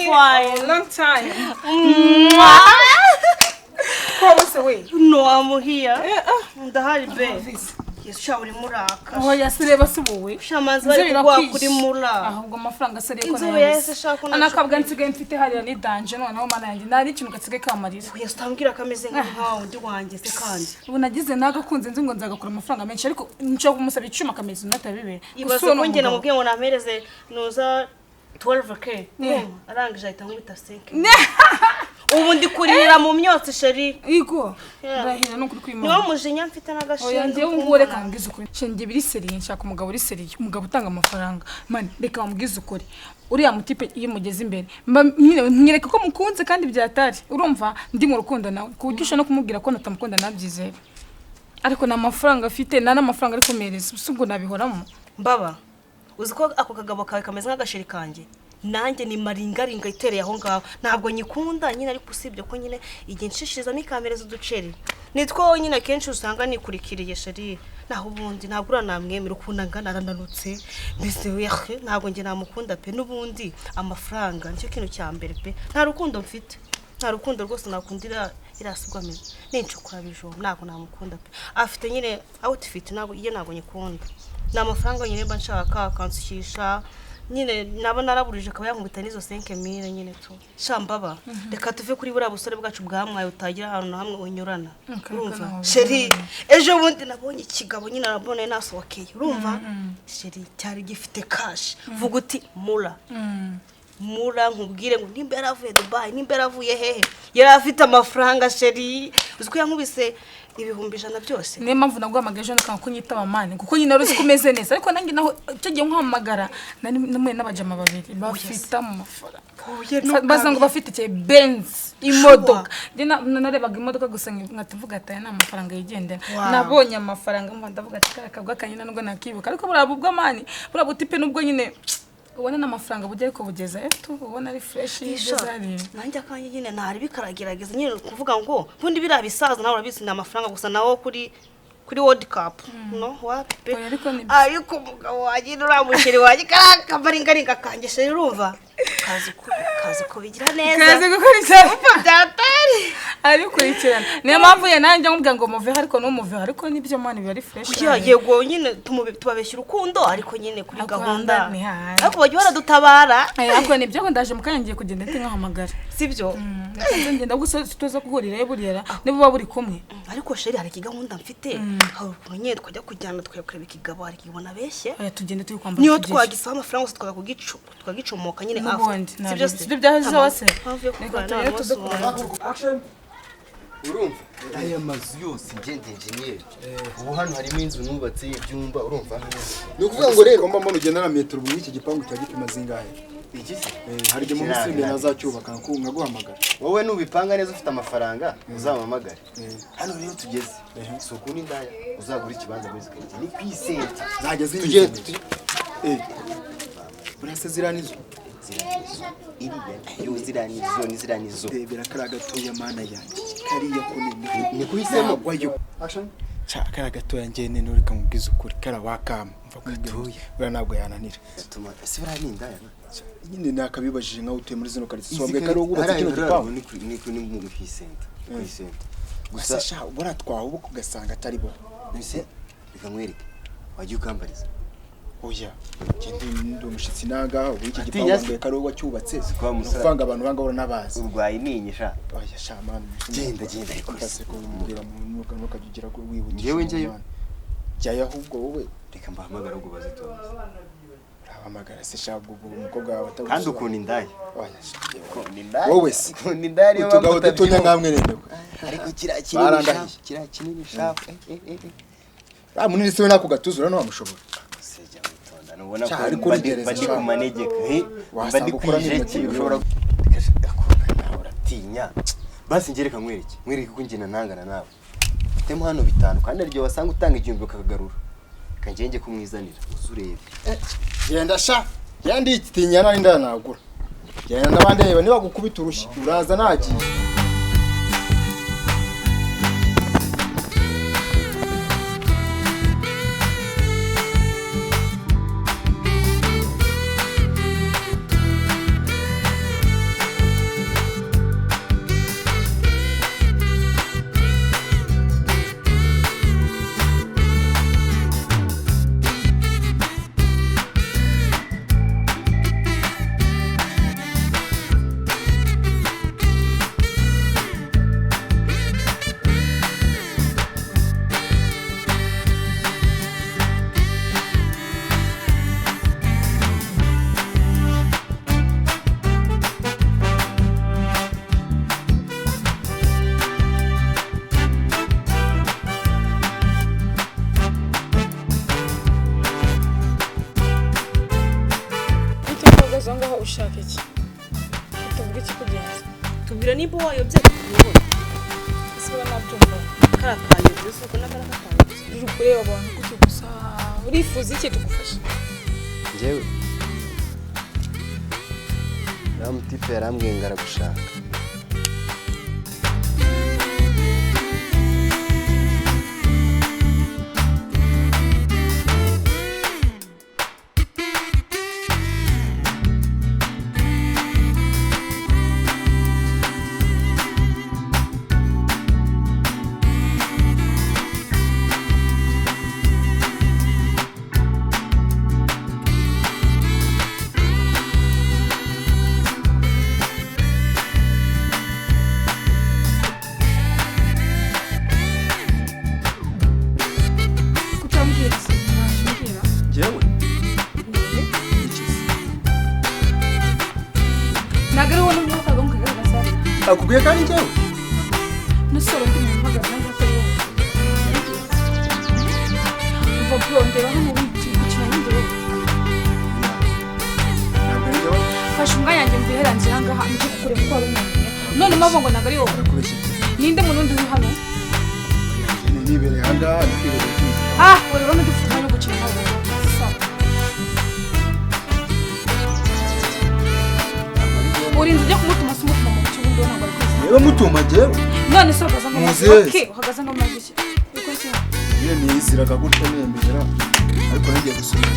Fine. Long time. Ko bose we? No, I'm here. Ndahari be. Yesu sha, uri muraka. Oya, sireba si wowe. Sha, manzi bari kuguha kuri mura. Ahubwo amafaranga se reko. Inzobe yahise shaka ko anakabwa nsigaye mfite hariya ni danger. Noneho mana yanjye, nta n'ikintu gasigaye kamarira. Yesu, utambwira ko ameze nka wundi wanjye se kandi. Ubu nagize nagakunze nzi ngo nzagakura amafaranga menshi, ariko nshobora kumusaba icuma akameza inota bibiri. Ibaze ko njye namubwiye ngo nampereze nuza 12K. Arangije ahita ankubita 5. Ubu ndi kuririra mu myotsi, chérie. Igo. Yeah. Ndahira no kuri kwimana. Niwo mujinya mfite n'agashinga. Oya, njyewe nguwo reka mbwize ukuri. Shenge biri sérieux, nshaka umugabo uri sérieux, umugabo utanga amafaranga. Man, reka wambwize ukuri. Uriya mutipe iyo mugeze imbere, mba nyine mwereka ko mukunze kandi byatari. Urumva ndi mu rukundo nawe, ku buryo ushobora no kumubwira ko natamukunda nabyizera. Ariko nta mafaranga afite, nta n'amafaranga ari kumereza. Ubu ubwo nabihoramo. Mbaba, uzi ko ako kagabo kawe kameze nk'agasheri kanjye? Nanjye ni maringaringa itereye aho ngaho, ntabwo nyikunda nyine, ariko usibye ko nyine igihe nshishirizamo ikampereza uduceri nitwo nyine akenshi usanga nikurikiriye, chérie. Naho ubundi ntabwo uriya namwemera. Ukuntu angana, arananutse mbese wehe, ntabwo njye namukunda pe. N'ubundi amafaranga nicyo kintu cya mbere pe. Nta rukundo mfite, nta rukundo rwose nakundira iriya sibwo ameze n'incukura bijumba, ntabwo namukunda pe. Afite nyine outfit, ntabwo iyo, ntabwo nyikunda. Ni amafaranga nyine mba nshaka, akansukisha nyine, naba naraburije akaba yankubita n'izo 5 mille nyine tu. Shambaba, reka tuve kuri buriya busore bwacu bwamwaye utagira ahantu na hamwe unyurana. Urumva chérie, ejo bundi nabonye ikigabo nyine, arabonye nasohokeye. Urumva chérie, cyari gifite cash, vuga uti mura mura. Nkubwire ngo nimba yaravuye Dubai, nimba yaravuye hehe, yari afite amafaranga, chérie. Uzi ko yankubise 100,000 byose? Niyo mpamvu naguhamagaye ejo nakanga kunyitaba, man, kuko nyine wari uzi ko umeze neza. Ariko nanjye naho icyo gihe nkuhamagara nari namuye n'abajama babiri bafite amafaranga. Oya. Baza ngo bafite icyo Benz, imodoka. Njye narebaga imodoka gusa nkahita mvuga ati aya ni amafaranga yigendera. Nabonye amafaranga mva ndavuga ati kariya kabwa kanyine nubwo nakibuka. Ariko buriya bubwo, man, buriya butipe nubwo nyine ubona n'amafaranga bujya, ariko bugeza eto ubona ari fresh Isha, igeze hariya. Nanjye akanjye nyine ntari bikaragerageza nyine kuvuga ngo ubundi biriya bisaza nawe urabizi ni amafaranga gusa, nawo kuri World Cup no wapi pe. Oya, ariko ni Ariko umugabo wanjye, uriya muchéri wanjye, kariya kamaringaringa kanjye, chérie, urumva kazi ko bigira neza. Kazi gukurikirana. Byatari. Arikurikirana, niyo mpamvu ye nanjye nkubwira ngo muveho, ariko ntumuveho. Ariko nibyo, man, biba ari fresh. Oya, yego nyine tubabeshya urukundo, ariko nyine kuri Ariko gahunda. handa ni hahandi. Ariko bajya baradutabara. Ariko nibyo, ngo ndaje mu kanya, ngiye kugenda ndetse nkahamagara. Sibyo? Reka ngenda gusa tuza guhurirayo buriya niba uba buri kumwe. Ariko chérie, hari ikigahunda mfite, hari ukuntu nyine twajya kujyana tukajya kureba ikigabo, hari ikigabo nabeshye. Oya, tugende turi kwambara. Niyo tugeze. twagisaba amafaranga gusa tukagicomoka nyine after. N'ubundi Sibyo se? sibyo byahozeho se? Mpamvu yo Reka kurwana tugende tuze n'abantu. kureba. Urumva aya mazu yose, ngende enjeniyeri, ubu hano harimo inzu nubatse y'ibyumba. Urumva, ni ukuvuga ngo rero Ngomba mbona ugenda na metero. Ubu iki gipangu cya gipima zingahe? Iki se? Hari igihe mu minsi iri imbere nazacyubaka nkaguhamagara. Wowe nubipanga neza ufite amafaranga uzampamagare. Hano rero tugeze si ukunda indaya, uzagura ikibanza muri izi karitsiye, ni ku isenta. Zajya Tugiye zinyuze. Buriya se ziriya nizo? Ziriya nizo, iriya yo, ziriya nizo, ni ziriya nizo. Rebera kariya gatoya, mana yanjye, kariya ko noneho Ni kuhisemo. nagwayo. Cya kariya gatoya njye none reka nkubwize ukuri, kariya wakama mva Gatoya. buriya ntabwo yananira. Gatuma ese buriya ni indaya na? Nyine nakabibajije nkaho utuye muri zino karitsiye, wambwiye ko ari wowe wubatse kino gipangu. Ni mu isenta, ku isenta. Gusa gusa. sha, buriya twahubuka ugasanga atari bo. Mbese reka nkwereke, wajya ukambariza. Oya, njye ndi umushyitsi nangaha. Ubu iki Atinya gipangu se? wambwiye ko ari wowe wacyubatse. Kwa Ni musara. ukuvuga abantu banga uranabazi. Urwaye ininyi sha. Oya sha, man. Genda, genda, ariko Ese ko umbwira mu ntukajya ugira ko wihutisha Njyewe njyayo? umwana. Jyayo ahubwo wowe. Reka mbahamagara ubwo baze tubaze. Urahamagara se sha, ubwo umukobwa wawe atagusobanurira? Kandi ukunda indaya. Oya sha, yewe. Ukunda indaya. Wowe se? Ukunda indaya, niyo mpamvu Utugabo dutonya utabyibuha. nkamwe nenewe. Ariko kiriya kinini Barandahiye. shafu, kiriya kinini shafu, Ah, munini se we, nako gatuza urabona wamushobora? Sejya witonda, nubona Cya, ko ariko urigereza mba ndi sha. ku manegeka, mba Wasanga ndi ukora kwijeki n'intoki. ushobora nawe uratinya. Basi njye reka nkwereke ko njye nangana nawe. Mfitemo hano bitanu, kandi hari igihe wasanga utanga 1000 ukakagarura. Reka njye njye kumwizanira uze urebe. Genda sha, genda, itinya nari ndanagura. Genda ndabandeba, niba gukubita urushyi uraza nagiye. Ushaka iki? Tuvuge iki kugenza? Tubwira nimba wayobye tukuyobore. Ese wowe nabyumva? Kariya kayobye si uko n'akariya kayobye. Uri kureba abantu gutyo gusa, urifuza iki tugufasha? Njyewe uriya mutipe yarambwiye ngo aragushaka. Kutambwira se ntacyo? Njyewe iki se? Ntabwo ari wowe n'undi wakaga mukagaragaza. Akubwiye kandi njyewe? N'usoro undi muntu uhagaze nanjye atari wowe. Umva bro, ndeba hano gukina n'indi wowe. Ntabwo ari njyewe. Fashe umwanya wanjye mviheranze aha ngaha nje kukureba ko wari umuntu. None mpamvu ngo ntabwo ari wowe. Arakubeshya. Ninde muntu wundi uri hano? Njye nibereye aha ngaha nibereye kwiga. Ah, uri urabona dufite umwanya wo gukina nawe. Sawa. Urinze ujya kumutuma se umutuma mu kibundo ntabwo ari kwiza. Niba mutuma njyewe. None se uhagaze nk'amazi? Muzi wese. Okay, uhagaze nk'amazi iki? Ukora iki? Nyine niyiziraga gutya nembera ariko nagiye gusubira.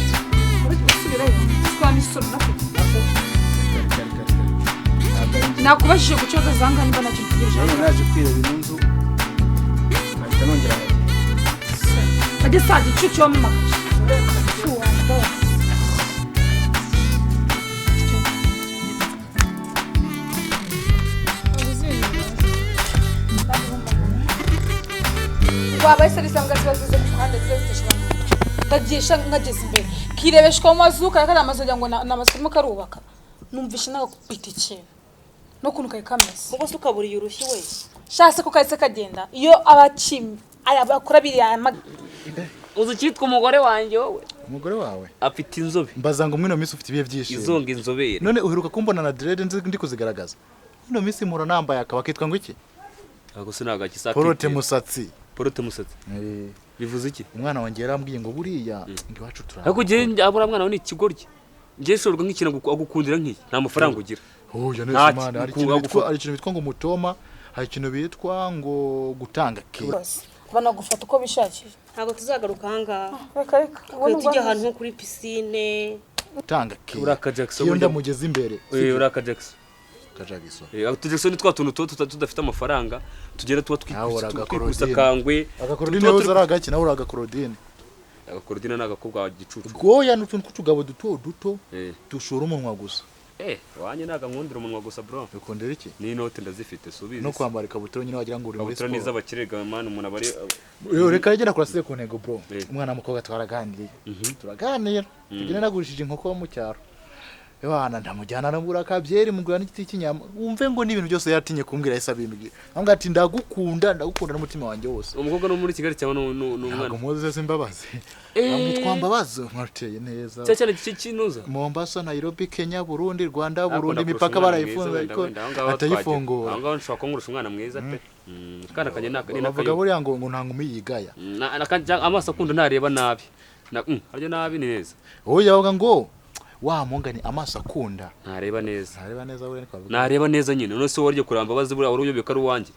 Uri gusubirayo? Twaba imisoro nafite. Kare kare kare kare. Ntabwo ari njye. Nakubajije ku cyo uhagaze aha ngaha niba ntacyo utegereje. Njyewe naje kwireba ino nzu nkahita nongera nkagenda. Ajya saa gicucu wamamagaje. Wabaye se risanga ziba zize ku muhanda ziba zitesha abantu. Ndagisha nkageze imbere kirebeshwa mu mazu kari amazu wagira ngo ni amazu karimo karubaka, numvishe nagakubita ikintu n'ukuntu kari kameze. Ubwo se ukaburiye urushyi we? Shase ko kahise kagenda iyo abakimi aya bakora biriya Uzi icyitwa umugore wanjye wowe? Umugore wawe? Afite inzobe. Mbaza ngo mwino minsi ufite ibihe byishimo? Izonga inzobere. None uheruka kumbona na dread ndi kuzigaragaza? Mwino minsi mpora nambaye akaba kitwa ngo iki? Ako se ntabwo akisa. Porote musatsi. Porote musatsi. Bivuze iki? Umwana wanjye yarambwiye ngo buriya ngo iwacu turara. Ariko njye abura mwana we ni ikigoryi. Njye nshobora nk'ikintu agukundira nk'iyi nta mafaranga ugira. Oya Nta neza mwana, hari ikintu guku- bitwa, hari ikintu bitwa ngo mutoma, hari ikintu bitwa ngo gutanga ke. Banagufata uko bishakiye. Ntabwo tuzagaruka aha ngaha. Reka reka. Twe tujya ahantu nko kuri pisine. Gutanga ke. Uriya ka Jackson Iyo burya- ndamugeze imbere. Uriya ka Jackson. Ka Jackson. Utu Jackson ni twa tuntu tuba tudafite amafaranga, tugenda tuba Nawe uri twikubise agakorodine. akangwe. Agakorodine tuba wowe turi- uri agaki, nawe uri agakorodine. Agakorodine ni agakobwa gicucu. Goya ni utuntu tw'utugabo duto duto dushora umunwa gusa. Wanjye ntago nkundira umunwa gusa bro. Ukundira iki? Ni inote ndazifite subizi. No kwambara ikabutura nyine wagira ngo uri muri Ikabutura ni siporo. iz'abakire ga man, umuntu aba ari Yo reka agera kurasiye ku ntego bro. Umwana w'umukobwa twaraganiriye. Turaganira. Tugenda nagurishije inkoko yo mu cyaro. Yohana ndamujyana arambura akabyeri mugura n'igiti cy'inyama. Wumve ngo n'ibintu byose yaratinye kumbwira yahise abimbwira. Ambwira ati ndagukunda, ndagukunda n'umutima wanjye wose. Umukobwa no muri Kigali cyangwa no umwana? Ntabwo muzi se imbabazi. Amwitwa Mbabazi, mwateye neza. Cya cyane kinuza. Mombasa, Nairobi, Kenya, Burundi, Rwanda, Ariko Burundi, ndakurusha imipaka umwana barayifunze mwiza, ariko wenda, wenda, aho ngaho atayifungura. Aho ngaho nshobora kunkurusha umwana mwiza pe. Kana kanye naka ni Bavuga nakayo. buriya ngo nta nkumi yigaya. Amaso akunda ntareba nabi. Harya nabi ni neza. Oya bavuga ngo wa mungani amaso akunda. Ntareba neza. Ntareba neza buriya niko bavuga. Nareba neza nyine. None se wowe waryo kuramba bazi buriya wari uyobewe ko ari uwanjye.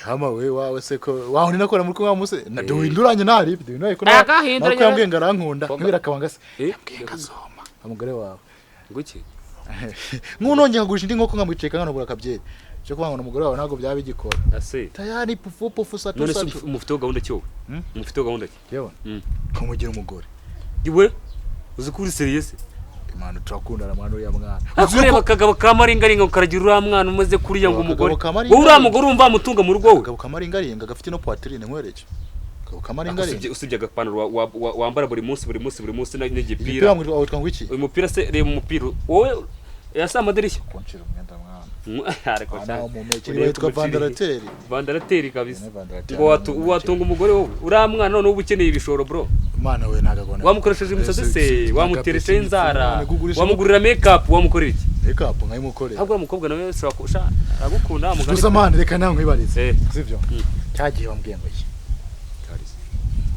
Hama we wawe se ko waho ni nakora muri kumwe muse na duhinduranye nari duhinduranye ko Agahinduranye. nako yambwiye ngo arankunda nkibira akabanga se yambwiye ngazoma umugore wawe nguki nkunongeye nkagurisha indi nkoko nkamwiceka nkanobura akabyeri cyo kuvuga ngo umugore wawe ntabwo byaba bigikora ase tayari pufu pufu satu none se satu umufiteho gahunda ki wowe umufiteho gahunda ki yewe kumugira umugore iwe uzi ko uri serious Imana turakundana mwana uriya mwana akureba akagabo ka maringaringa ukaragira uriya mwana umeze kuriya ngo umugore Akagabo ka maringaringa. wowe uriya mugore urumva wamutunga mu rugo we akagabo ka maringaringa gafite no poitrine nkwereke akagabo ka maringaringa usibye agapantaro wambara buri munsi buri munsi buri munsi n'igipira witwa ngo iki uyu mupira se reba umupira wowe yasa amadirishya kuncira umwenda mwana ariko cyane witwa vandarateri vandarateri kabisa ngo watunga umugore wowe uriya mwana none uba ukeneye ibishoro bro Umwana we ntabwo agona. Wamukoresheje imisatsi se, wamuteresheho inzara, wamugurira make-up, wamukorera iki? Make-up nkayimukorera. Ahubwo uriya mukobwa nawe ushobora aragukunda mugani. Gusa man, reka nawe nkwibarize. Sibyo? Mm. Cyagiye wambwiye ngo iki?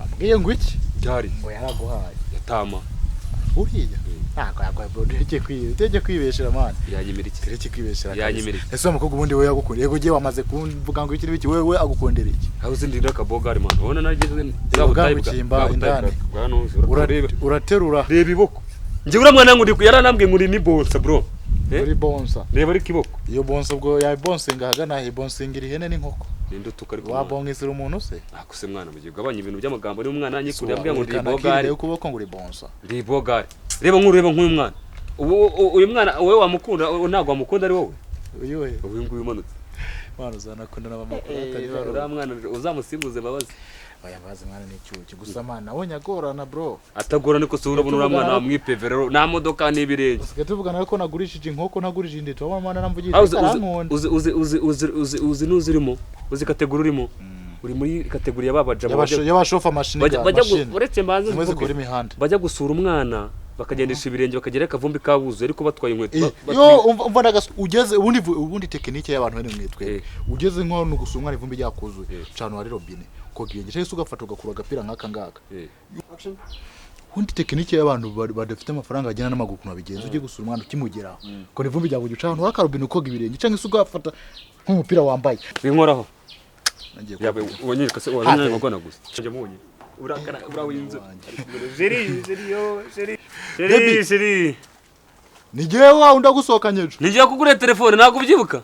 Wambwiye ngo iki? Byari Ngo yaraguhaye. Yatama. Uriya ntabwo yaguhaye, bro. Ureke kwibeshera, man. Yanyemera iki? Ureke kwibeshera kabisa. Yanyemera iki? Ese uwo mukobwa ubundi we yagukunda? Yego, ugiye wamaze kumvuga ngo iki n'ibiki, wewe agukundira iki? Aho uzi ndinda akabogari, man, ubona nageze. Bwagukimba indani. Uraterura. Reba iboko. Njye uriya mwana ngo yaranambwiye ngo uri ni bonsa, bro. Eh? Uri bonsa. Reba ariko iboko. Iyo bonsa ubwo yabonsinga ahagana he? Bonsingira ihene n'inkoko. Ninde utuka ariko, mwana? Wabongisira umuntu se? Akuse mwana, mugiye ugabanya ibintu by'amagambo. Niba umwana yanyikuriye ambwiye ngo ndi Werekana bogari. akirinde ukuboko ngo uri bonsa. Ndi bogari. Reba nk'ureba nk'uyu mwana ubu, uyu mwana wowe wamukunda? Ntabwo wamukunda ari wowe. Uyuhe? Uyu nguyu umanutse. Mwana, uzanakunda n'abamakuru atari baro. Uriya mwana uzamusimbuze mbabazi. Oya, mbabazi mwana ni icyuki gusa, mwana nabonye agorana, bro. Atagora niko se? Urabona uriya mwana wamwipevera, nta modoka n'ibirenge. Usigaye tuvugana ko nagurishije inkoko, ntagurishije indi, turabona mwana namvugisha Ah, uzi uzi arankunda. uzi uzi uzi uzi uzi uzi n'uzi urimo, uzi category urimo, uri muri category ya ba bajama Y'abashofa mashini bajya mashini uretse mbanze zimwe mvuge. zikora imihanda. Bajya gusura umwana bakagendesha ibirenge, bakagera akavumbi kabuzuye ariko batwaye inkweto. Yo umva ugeze ubundi ubundi technique y'abantu bene mwitwe, ugeze nko no gusura umwana ivumbi ryakuzuye, cana hari robine koga ibirenge, cyangwa se ugafata ugakura agapira nk'aka ngaka. Ubundi technique y'abantu badafite amafaranga bagenda n'amaguru, ukuntu babigenza, ugiye gusura umwana ukimugeraho ko ivumbi ryakuzuye, uca ahantu hari akarobine ukoga ibirenge, cyangwa se ugafata nk'umupira wambaye. Binkoraho. Nagiye Yabe wanyereka se wazanye ngona gusa njye mubonye urakara urawinzu. Chérie, chérie, yo chérie, chérie, Baby. chérie. Ni jyewe wa undi agusohokanye ejo. Ningiye kugura telefone, ntabwo ubyibuka?